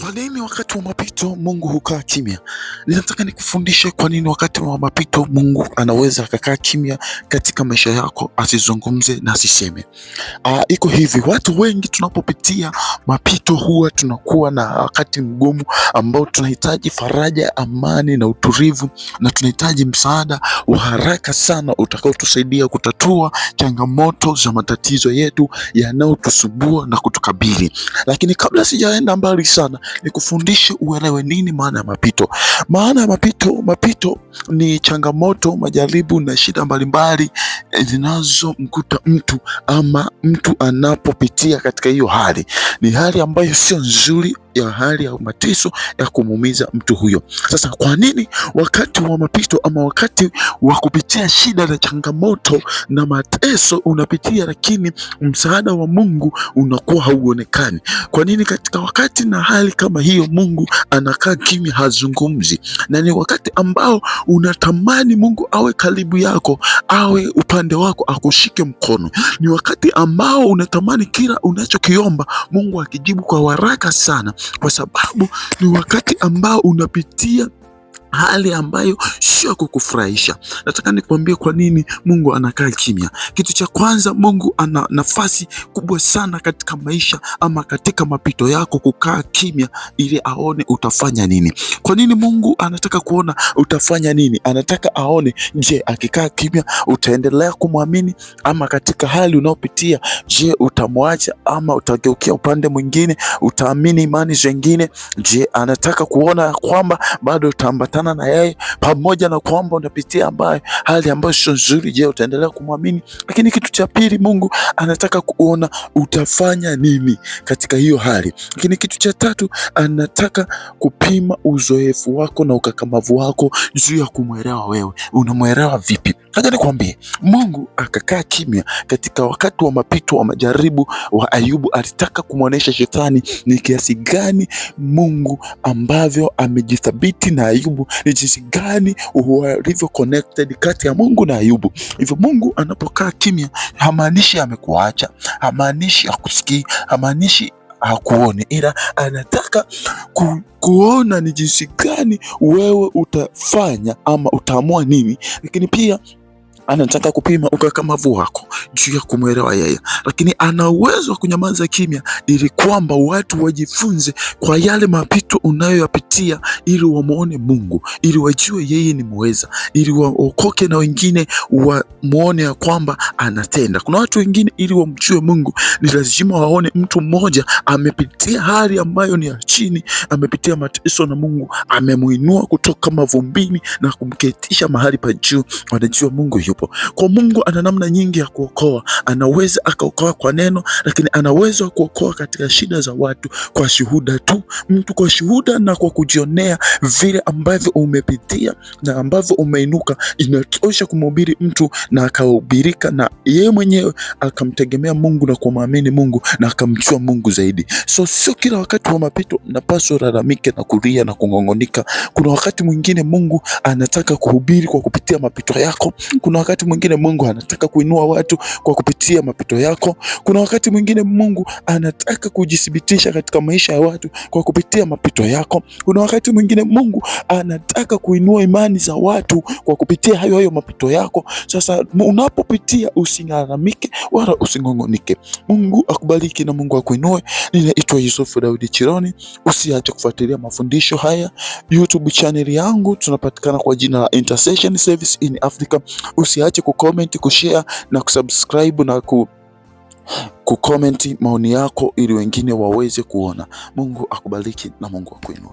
Kwa nini wakati wa mapito Mungu hukaa kimya? Ninataka nikufundishe kwa nini wakati wa mapito Mungu anaweza akakaa kimya katika maisha yako, asizungumze na asiseme. Iko hivi, watu wengi tunapopitia mapito huwa tunakuwa na wakati mgumu ambao tunahitaji faraja, amani na utulivu, na tunahitaji msaada wa haraka sana utakaotusaidia kutatua changamoto za matatizo yetu yanayotusumbua na kutukabili. Lakini kabla sijaenda mbali sana, nikufundishe uelewe nini maana ya mapito. Maana ya mapito, mapito ni changamoto, majaribu na shida mbalimbali zinazomkuta mtu ama mtu anapopitia katika hiyo hali. Ni hali ambayo sio nzuri, ya hali ya mateso ya kumuumiza mtu huyo. Sasa kwa nini wakati wa mapito ama wakati wa kupitia shida na changamoto na mateso unapitia, lakini msaada wa Mungu unakuwa hauonekani? Kwa nini katika wakati na hali kama hiyo Mungu anakaa kimya, hazungumzi? Na ni wakati ambao unatamani Mungu awe karibu yako, awe upande wako, akushike mkono. Ni wakati ambao unatamani kila unachokiomba Mungu akijibu kwa haraka sana, kwa sababu ni wakati ambao unapitia hali ambayo sio kukufurahisha. Nataka nikwambie kwa nini Mungu anakaa kimya. Kitu cha kwanza, Mungu ana nafasi kubwa sana katika maisha ama katika mapito yako kukaa kimya ili aone utafanya nini. Kwa nini Mungu anataka kuona utafanya nini? Anataka aone, je, akikaa kimya utaendelea kumwamini ama katika hali unayopitia, je, utamwacha ama utageukia upande mwingine, utaamini imani zingine? Je, anataka kuona kwamba bado utaambatana na yeye pamoja na kwamba unapitia ambayo hali ambayo sio nzuri. Je, utaendelea kumwamini? Lakini kitu cha pili, Mungu anataka kuona utafanya nini katika hiyo hali. Lakini kitu cha tatu, anataka kupima uzoefu wako na ukakamavu wako juu ya kumwelewa wewe. Unamwelewa vipi? Acha nikwambie, Mungu akakaa kimya katika wakati wa mapito wa majaribu wa Ayubu. Alitaka kumwonyesha shetani ni kiasi gani Mungu ambavyo amejithabiti na Ayubu, ni jinsi gani walivyo connected kati ya Mungu na Ayubu. Hivyo Mungu anapokaa kimya, hamaanishi amekuacha, hamaanishi hakusikii, hamaanishi hakuoni, ila anataka kuona ni jinsi gani wewe utafanya ama utaamua nini, lakini pia anataka kupima ukakamavu wako juu ya kumwelewa yeye, lakini ana uwezo wa kunyamaza kimya ili kwamba watu wajifunze kwa yale mapito unayoyapitia, ili wamwone Mungu, ili wajue yeye ni mweza, ili waokoke na wengine wamwone ya kwamba anatenda. Kuna watu wengine ili wamjue Mungu ni lazima waone mtu mmoja amepitia hali ambayo ni ya chini, amepitia mateso na Mungu amemuinua kutoka mavumbini na kumketisha mahali pa juu. Wanajua Mungu yupo. Kwa Mungu ana namna nyingi ya kuokoa. Anaweza akaokoa kwa neno, lakini anaweza kuokoa katika shida za watu kwa shuhuda tu, mtu kwa shuhuda na kwa kujionea vile ambavyo umepitia na ambavyo umeinuka, inatosha kumhubiri mtu na akahubirika na yeye mwenyewe akamtegemea Mungu na kumwamini Mungu na akamjua Mungu zaidi. So sio kila wakati wa mapito napaswa lalamike na kulia na kungongonika. Kuna wakati mwingine Mungu anataka kuhubiri kwa kupitia mapito yako. Kuna wakati mwingine Mungu anataka kuinua watu kwa kupitia mapito yako. Kuna wakati mwingine Mungu anataka kujithibitisha katika maisha ya watu kwa kupitia mapito yako. Kuna wakati mwingine Mungu anataka kuinua imani za watu kwa kupitia hayo hayo mapito yako. Sasa unapopitia usilalamike wala usingongonike. Mungu akubariki na Mungu akuinue. Ninaitwa Yusufu Daudi Chironi. Usiache kufuatilia mafundisho haya YouTube channel yangu, tunapatikana kwa jina la Intercession Service in Africa. Usiache kucomment, kushare na kusubscribe na kucomment maoni yako ili wengine waweze kuona. Mungu akubariki na Mungu akuinue.